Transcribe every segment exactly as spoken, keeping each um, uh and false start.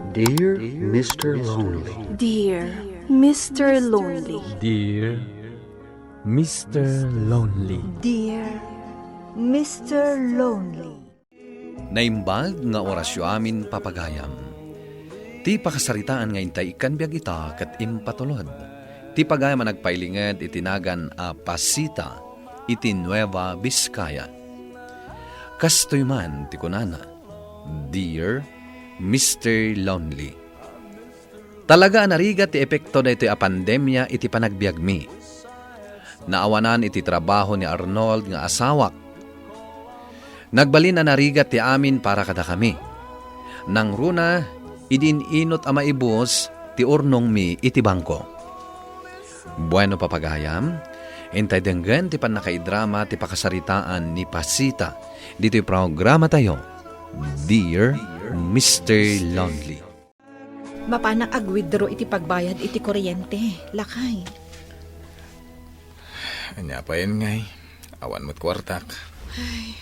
Dear Mister Lonely. Dear Mister Lonely. Dear Mister Lonely. Dear Mister Lonely. Naimbag nga orasyo amin, papagayam. Ti pakasaritaan nga intay ikkan biag ita ket impatulod ti pagayam a nagpailinged iti nagan a Pasita iti Nueva Vizcaya. Kastoy man ti kunana, Dear Mister Lonely. Talaga a narigat ti epekto daytoy a pandemia iti panagbiagmi. Naawanan iti trabaho ni Arnold nga asawak. Nagbalin a narigat ti amin para kadakami. Nangruna, idi in-inut a maibus ti urnongmi iti bangko. Bueno, papagayam, intay denggen ti pannakaidrama ti pakasaritaan ni Pasita ditoy programatayo, Dear Mister Lonely. Mapanak ag-withdraw iti pagbayad iti kuryente, lakay. Ania payen ngay? Awan met kuartak. Ay,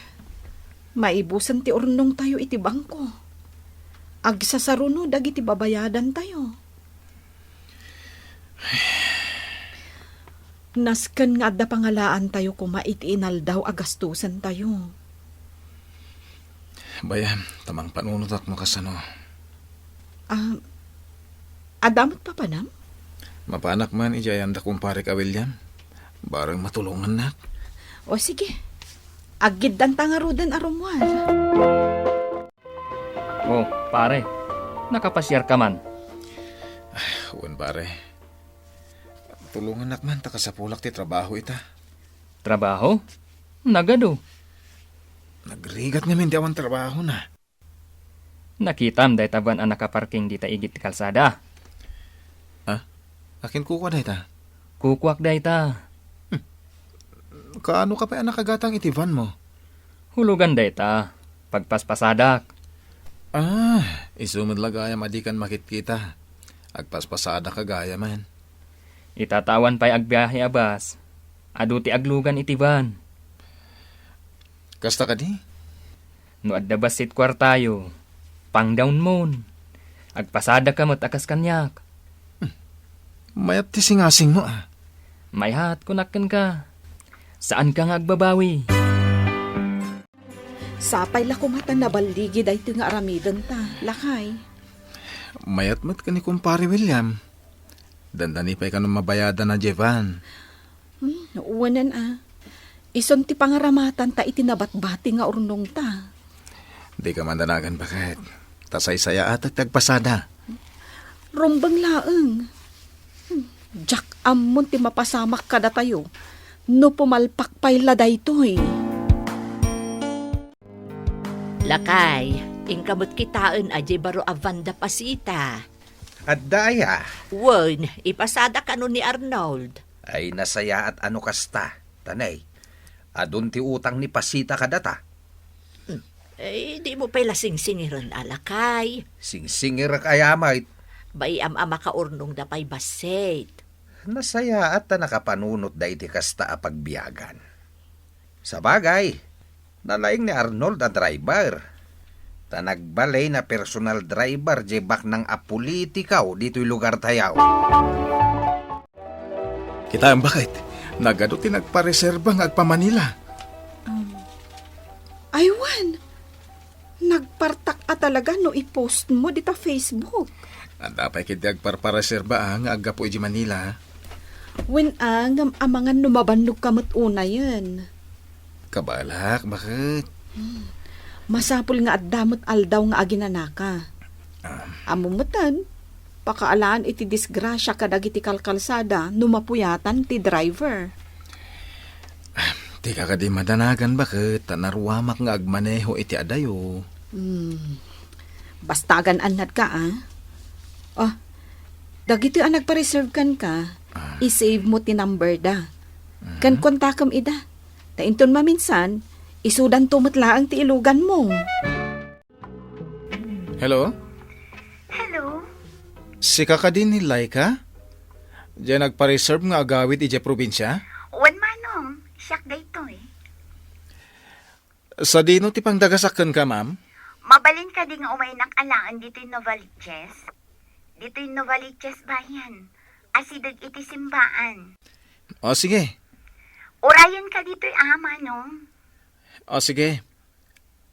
maibusen ti urnongtayo iti bangko. Agsasaruno dagiti babayadantayo. Nasken nga adda pangalaantayo koma iti inaldaw a gastusentayo. Bayam, ta mangpanunotak no kasano. Ah, adda met papanam? Mapanak man idiay ayan da kumparek a William. Bareng matulongannak. O sige, aggiddanta ngaruden a rummuar. Oh, pare, nakapasiar ka man? Ah, wen, pare. Tulongannak man ta kasapulak ti trabaho ita. Trabaho? Nagadu. Nagrigat ngamin ti awan trabahona. Nakitam dayta van a nakaparking dita igid ti kalsada? Ah, akin kukua dayta? Kukuak dayta. Hmm. Kaano ka pay a nakagatang iti van mo? Hulugan dayta. Pagpaspasadak. Ah, isu met la gayam a dikan makitkita. Agpaspasadak ka gayamen. Ita ta awan pay agbiahe a bus, adu ti aglugan iti van. Kasta kadi? No adda bassit kuartayo, pangdawnmon. Agpasadaka met a kas kaniak. Hmm. Mayat ti singasingmo, ah. Mayat, kunak kenka. Saanka nga agbabawi. Sapay la koma ta naballigi daytoy nga aramidenta, lakay. Mayat met ken ni Kumpare William. Dandani pay kano mabayadan a Jevan. Hmm, wenen a. Isun ti pangaramatanta iti nabatbati nga urnongta. Dika mandanagan, baket. Ta saysayaatek ti agpasada. Rumbeng laeng. Hmm, diak ammon ti mapasamak kadatayo no pumalpak pay la daytoy. Lakay, inka met kitaen a diay baro a van da Pasita. Adda aya? Wen, ipasada kano ni Arnold. Ay, nasayaat a no kasta, ta nay, adun ti utang ni Pasita kadata. Hmm. Eh, dimo pay la singsingiren a, lakay. Singsingirek aya met? Bay-am a makaurnongda pay bassit. Nasayaat ta nakapanunotda iti kasta a pagbiagan. Sabagay, nalaing ni Arnold a driver. Ta nagbalin a personal driver diay baknang a politikaw ditoy lugartayo. Kitaem, baket, nagadu ti nagpareserba nga agpa-Manila. Um, ay wen, nagpartak a talaga no i-post mo dita Facebook. Adda pay ketdi agparpareserba a nga aggapu idiay Manila. Wen a, ngem amangan no mabannog ka met unayen. Kabalak, baket? Hmm. Masapul nga adda met aldaw nga aginanaka. Ah. Ammom metten, pakaalaan iti disgrasia kadagiti kalkalsada no mapuyatan ti driver. Ah, dika kadi madanagan, baket, ta naruamak nga agmaneho iti adayo. Hmm. Basta agan-annadka, ah. Oh, dagitoy a nagpa-reserve kenka, ah, i-save mo ti number da. Mhm. Ken kontakem ida. Ta inton maminsan, isudanto met laeng ti iluganmo. Hello? Hello? Sika kadi ni Laika? Diay nagpa-reserve nga agawid idiay probinsia? Wen, manong, siak daytoy. Sadino ti pangdagasak kenka, ma'am? Mabalin kadi nga umaynak alaen ditoy Novaliches? Ditoy Novaliches bayan. Asideg iti simbaan. O, sige. Urayen ka ditoy, a, Manong. O, sige.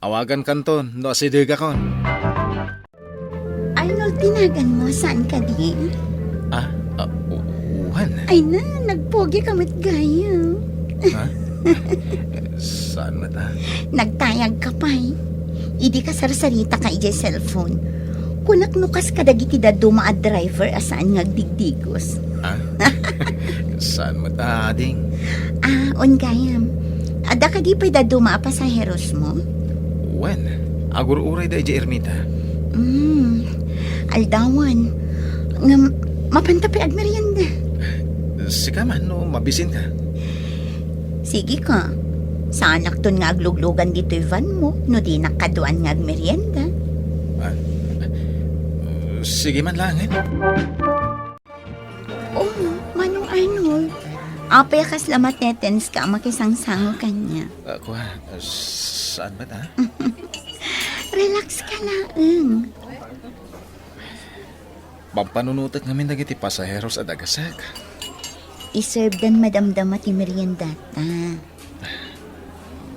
Awagan kanton no asidegakon. Arnold, tinagan mo, saan ka di? Ah, ah, u-, uwan. Ay na, nagpogi ka met gayam. Ha? Saan met, ah? Nagtayag ka pay. Idi ka sarsarita ka idiay cellphone. Kunak no kas kadagiti dadduma a driver a saan nga agdigdigos. Ah? Saan met, ah, ading? Ah, on gayam. Adda kadi pay dadduma a pasaheros mo? Wen, agur-uray da idiay ermita. Hmm, aldawan. Ngem, mapanta pay agmerienda? Sika man, no mabisin ka. Sige ka. Saanakton nga agluglugan ditoy van mo, no dinak kaduan nga agmerienda. Ah, sige man laengen. Oh, Manong Arnold. Apay a kasla matetens ka a makisangsango kaniak? Ah, kua, ah, saan met, ah? Relax ka laeng. Pampanunotek ngamin dagiti pasaheros a dagasek. Iservdan madamdama ti meriendata.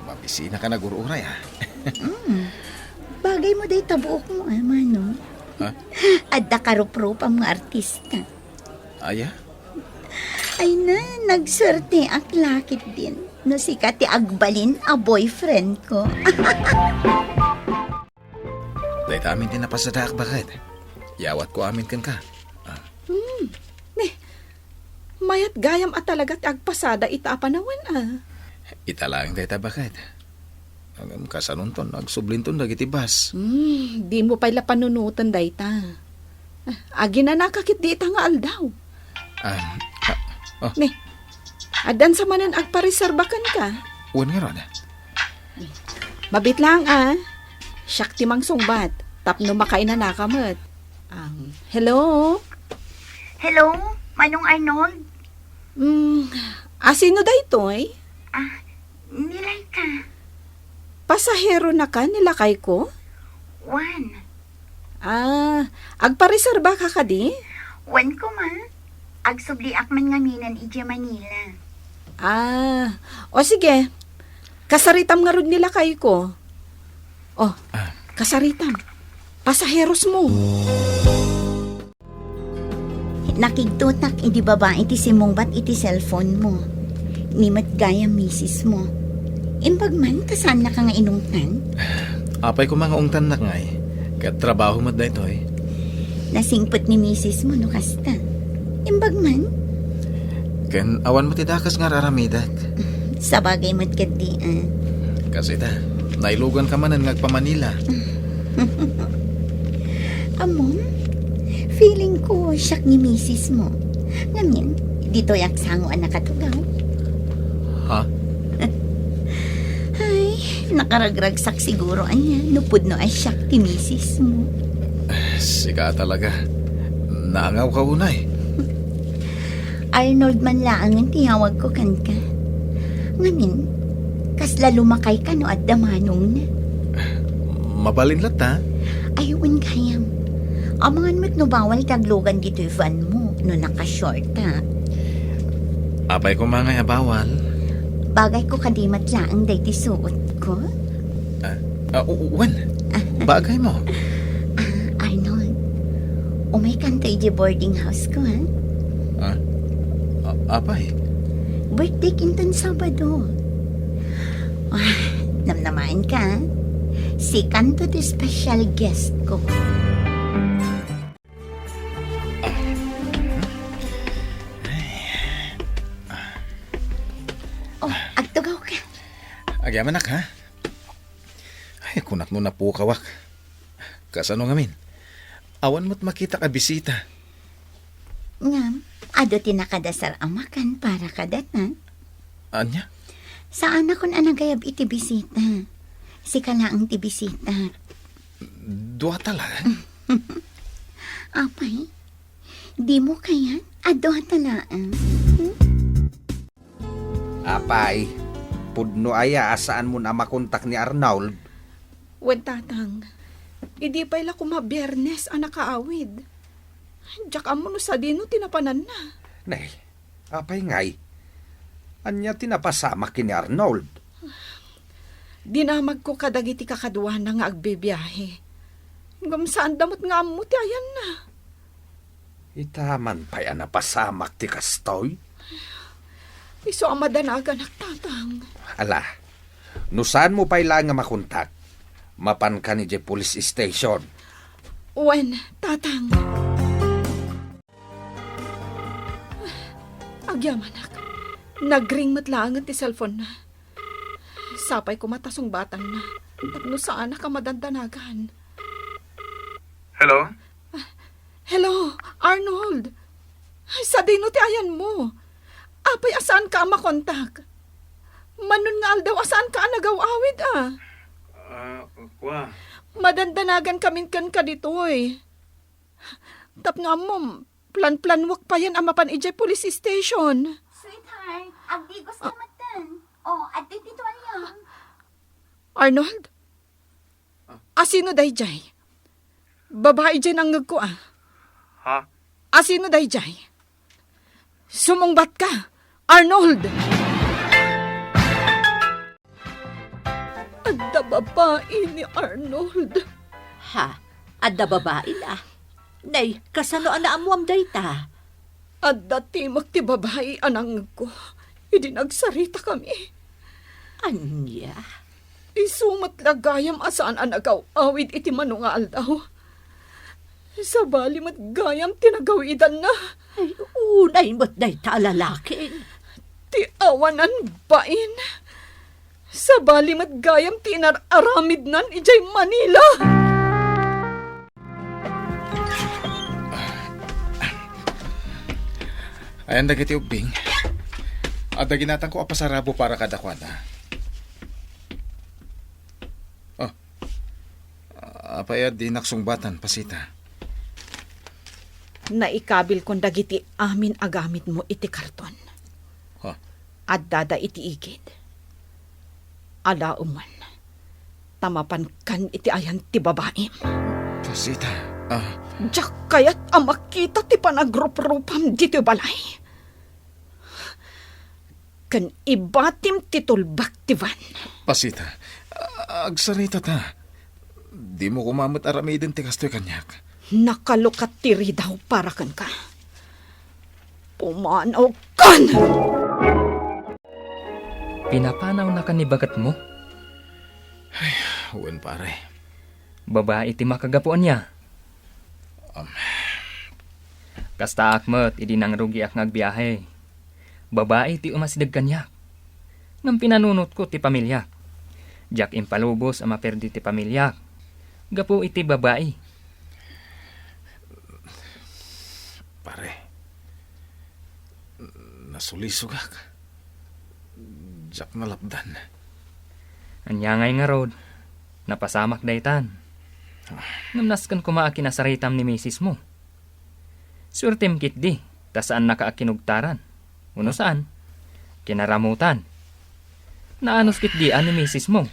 Mabisina ka nagur-uray, ah. Mm. Bagay mo dayta buok mo, ah, Manong. Ha? Adda karuprupam nga artista. Aya? Ay na, nagsuerteak la ketdin. No sika ti agbalin a boyfriend ko. Dayta amin ti napasadaak, baket. Yawatko amin kenka. Ah. Hmm. Ne, mayat gayam a talaga ti agpasada ita a panawen, ah. Ita laeng dayta, baket. Ngem kasanonton, agsublinton dagiti bus. Hmm, dimo pay la panunoten dayta. Ah, aginanaka ketdi ita nga aldaw. Ah, ah, oh. Ne, addan sa manen agpareserba kenka? Wen ngarud. Mabit lang, ah. Siak ti mangsungbat. Tapno makainanaka met. Um, hello? Hello, Manong Arnold? Mm, asino daytoy? Ah, ni Laika. Pasaheronaka ni lakayko? Wen. Ah, agpareserba ka kadi? Wen koma. Agsubliak man ngaminen idiay Manila. Ah, o sige. Kasaritam ngarud ni lakayko. Oh, ah, kasaritam. Pasaheros mo. Nakigtotak idi babai ti simmungbat iti cellphone mo. Ni met gayam misis mo. Imbag man ta saannaka nga inungtan? Apay koma nga ungtannak ngay, ket trabaho met daytoy. Nasingpet ni misis mo no kasta. Imbag man? Ken awan met ti dakes nga ar-aramidek. Sabagay met ketdi, ah. Kas ita, nailuganka manen nga agpa-Manila. Ammom, feeling ko siak ni misis mo. Ngamin, ditoy agsango a nakatugaw. Ha? Ay, nakaragragsak siguro ania no pudno a siak ti misis mo. Sika talaga. Naangawka unay. Arnold man laengen ti yawagko kenka. Ngamin, kasla lumakayka no adda manongna. Mabalin latta? Ay, wen gayam. Amangan met no bawal ti aglugan ditoy van mo no nakashortak. Apay koma ngay a bawal? Bagayko kadi met laeng daytoy suotko. Ah, ah, u-, uwan. Bagay mo. Ah, Arnold, umaykanto idiay boarding house ko, ha? Ah, a-, apay? Birthday kinton Sabado. Ah, namnamaen ka, ha? Sikanto ti special guest ko. Oh, agtugaw ka. Agyamanak, ha? Ay, kunak no napukawak. Kasano ngamin? Awan met makitak a bisita. Ngem, adu ti nakadasar a makan para kadata. Ania? Saanakon a nagayab iti bisita. Sika laeng ti bisita. Dua ta laeng? Apay, dimo kayat a dua ta laeng? Hmm? Apay, pudno aya a saanmon a makontak ni Arnold? Wen, Tatang. Idi pay la koma Biyernes a nakaawid. Diak ammo no sadino ti napananna. Nay, apay ngay? Ania ti napasamak ken ni Arnold? Dinamagko kadagiti kakaduana nga agbibiahe. Ngem saanda met nga ammo ti ayanna. Ita man pay a napasamak ti kastoy? Isu a madanaganak, Tatang. Ala, no saanmo pay laeng a makontak, mapankan idiay police station. Wen, Tatang. Agyamanak, nagring met laengen ti cellphone-na. Sapay koma ta sungbatanna, tapno saanak a madandanagan. Hello? Hello, Arnold! Sadino ti ayanmo? Apay a saanka a makontak? Manon nga aldaw a saanka a nagaw-awid, a? Ah, kua. Madandanagankamin kenka ditoy. Tapno ammom, planplanwek payen a mapan idiay police station. Sweetheart, agdigos ka metten. Oh, adda ti tuwalya. Arnold? Asino daydiay? Babai diay nangngegko, a. Ha? Asino daydiay? Sumungbat ka, Arnold! Adda babai ni Arnold. Ha? Adda babai la? Nay, kasano a naammuam dayta? Adda timek ti babai a nangngegko idi nagsaritakami. Ania? Isu met la gayam a saan a nagaw-awid iti mano nga aldaw. Sabali met gayam ti nagawidanna. Ay, unay met dayta a lalaki. Ti awanan bain. Sabali met gayam ti inar-aramidnan idiay Manila. Ayan dagiti ubbing. Adda ginatangko a pasarabo para kadakuada. Oh. Apay a dinak sungbatan, Pasita? Naikabilkon dagiti amin a gamitmo iti karton. Ha? Addada iti igid. Alaemen, ta mapankan iti ayan ti babaim. Pasita, ah. Diak kayat a makita ti panagruprupam ditoy balay. Ken ibatim ti tulbak ti van. Pasita, a-, agsaritata. Dimo koma met aramiden ti kastoy kaniak. Nakalukat ti ridaw para kenka. Pumanawkan! Pinapanawnakan ni baketmo? Ay, wen, pare. Babai ti makagapu ania? Um. Kastaak met idi nangrugiak nga agbiahe. Babai ti umasideg kaniak. Ngem pinanunotko ti pamiliak. Diak impalubos a maperdi ti pamiliak gapu iti babai. Pare, nasulisogak. Diak nalapdan. Ania ngay ngarud? Napasamak daytan. Ngem nasken koma a kinasaritam ni misismo. Suertem ketdi, ta saannaka a kinugtaran. Wenno saan? Kinaramutan. Naanus ketdi a ni misismo.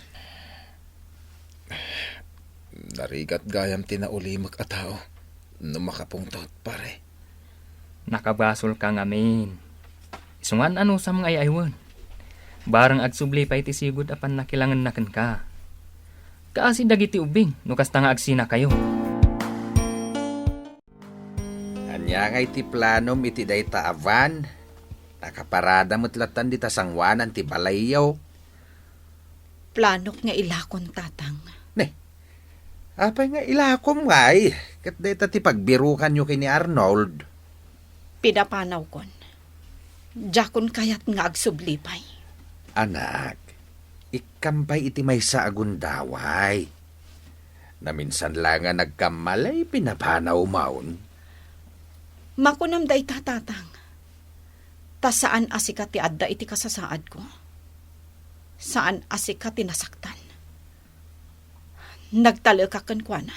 Narigat gayam ti naulimek a tao no makapungtot, pare. Nakabasolka ngamin. Isu nga an-anusam nga ay-aywen. Barang agsubli pay ti sigud a pannakilangenna kenka. Kaasi dagiti ubbing no kasta nga agsinakayo. Ania ngay ti planom iti dayta a van? Nakaparada met lattan dita sangoanan ti balayyo. Planok nga ilakon, Tatang. Ne, apay nga ilakom ngay? Ket dayta ti pagbirukanyo ken ni Arnold. Pinapanawkon. Diakon kayat nga agsubli pay. Anak, ikkam pay iti maysa a gundaway. Naminsan la nga nagkammalay, pinapanawmon. Makunam dayta, Tatang. Ta saan a sika ti adda iti kasasaadko. Saan a sika ti nasaktan. Nagtalekak kenkuana.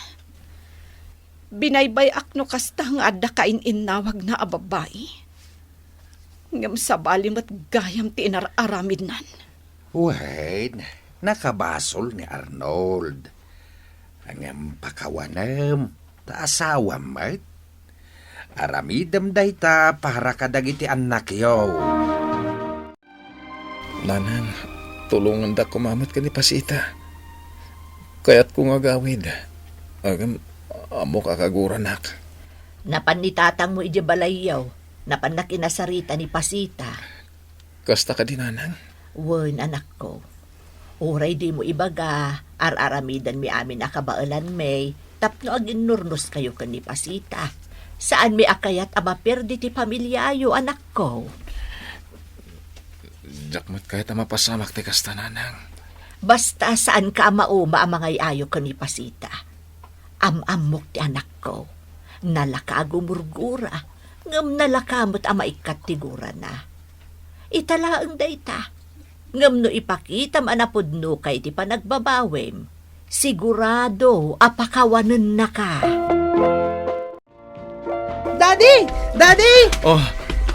Binaybay-ak no kasta nga adda kain-innawagna a babbai. Ngem sabali met gayam ti inar-aramidnan. Wen, nakabasol ni Arnold. Ngem pakawanem, ta asawam met. Aramidem dayta para kadagiti annakyo. Nanang, tulongandak koma met ken ni Pasita. Kayatko nga agawid. Ngem, ammok a kaguranak. Napan ni tatangmo idiay balayyo. Napannak inasarita ni Pasita. Kasta kadi, Nanang? Wen, anakko. Uray dimo ibaga, ar-aramidenmi amin a kabaelanmi tapno aginnurnoskayo ken ni Pasita. Saanmi a kayat a maperdi ti pamiliayo, anakko. Diak met kayat a mapasamak ti kasta, Nanang. Basta saanka a mauma a mangay-ayo ken ni Pasita. Am-ammok ti anakko. Nalaka a gumurgura, ngem nalaka met a maikkat ti gurana. Ita laeng dayta. Ngem no ipakitam a napudnoka iti panagbabawim, sigurado a pakawanennaka. Daddy! Daddy! Oh,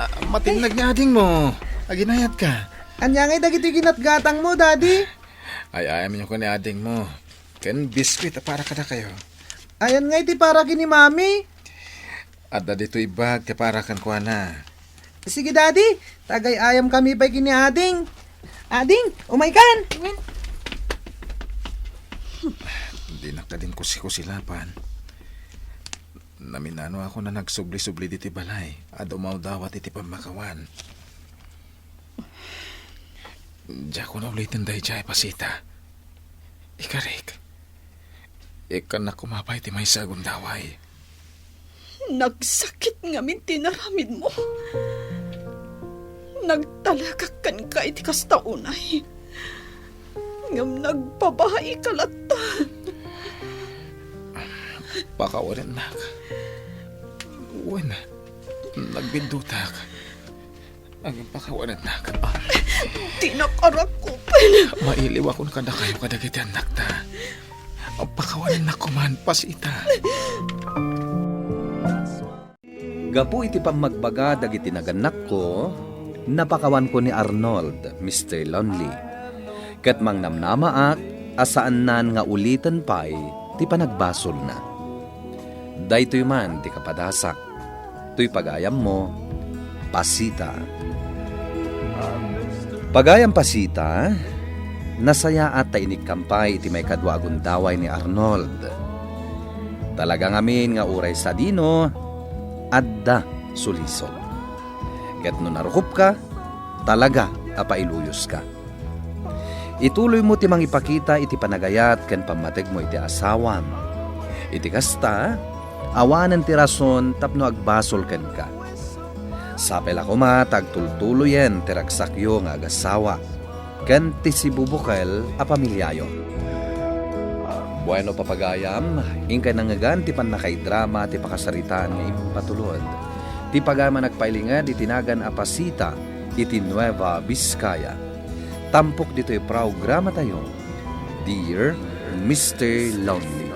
ah, matinnag ni adingmo. Aginayatka. Ania ngay dagiti ginatgatangmo, Daddy? Ay-ayamyo ken ni adingmo. Ken biskuit a para kadakayo. Ayan ngay ti para ken ni Mami? Adda ditoy bag ti para kenkuana. Sige, Daddy. Tagay-ayamkami pay ken ni Ading. Ading, umaykan. Dinak kadin kusikusilapan. Naminanoakon a nagsubli-subli ditoy balay a dumawdawat iti pammakawan. Diakon uliten daydiay, Pasita. Ikarik, ikkannak koma pay ti maysa a gundaway. Nagsakit ngamin ti inaramidmo. Nagtalekak kenka iti kasta unay. Ngem nagbabaika latta. Pakawanennak. Wen, nagbindutak. Agpakawanennak. Dinak a rakupen. Mailiwakon kadakayo kadagiti annakta. Pakawanennak koman, Pasita. Gapu iti pammagbaga dagiti nagannakko, napakawanko ni Arnold, Mister Lonely. Ket mangnamnamaak a saannan nga uliten pay ti panagbasolna. Daytoy man ti kapadasak. Toy pagayammo, Pasita. Pagayam Pasita, nasayaat ta inikkam pay iti maikadua a gundaway ni Arnold. Talaga ngamin nga uray sadino, adda sulisog. Ket no narukopka, talaga a pailuyoska. Ituloymo ti mangipakita iti panagayat ken pammategmo iti asawam. Iti kasta, awanen ti rason tapno agbasol kenka. Sapay la koma ta agtultuloyen ti ragsakyo nga agasawa ken ti sibubukel a pamiliayo. Bueno, papagayam, inkay nangngegan ti pannakaidrama ti pakasaritaan nga impatulod ti pagayam a nagpailinged iti nagan a Pasita iti Nueva Vizcaya. Tampok ditoy programatayo, Dear Mister Lonely.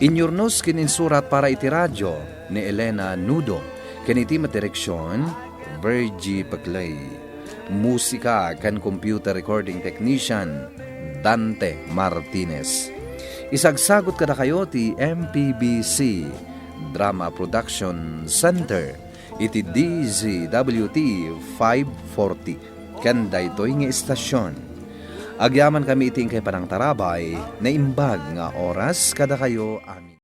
Inyurnos ken insurat para iti radio ni Elena Nudo, ken iti met direksion, Virgie Peclay. Musika ken computer recording technician, Dante Martinez. Isagsagut kadakayo ti M P B C Drama Production Center iti D Z W T five forty ken daytoy nga istasion. Agyamankami iti inkay panangtarabay, naimbag nga oras kadakayo amin.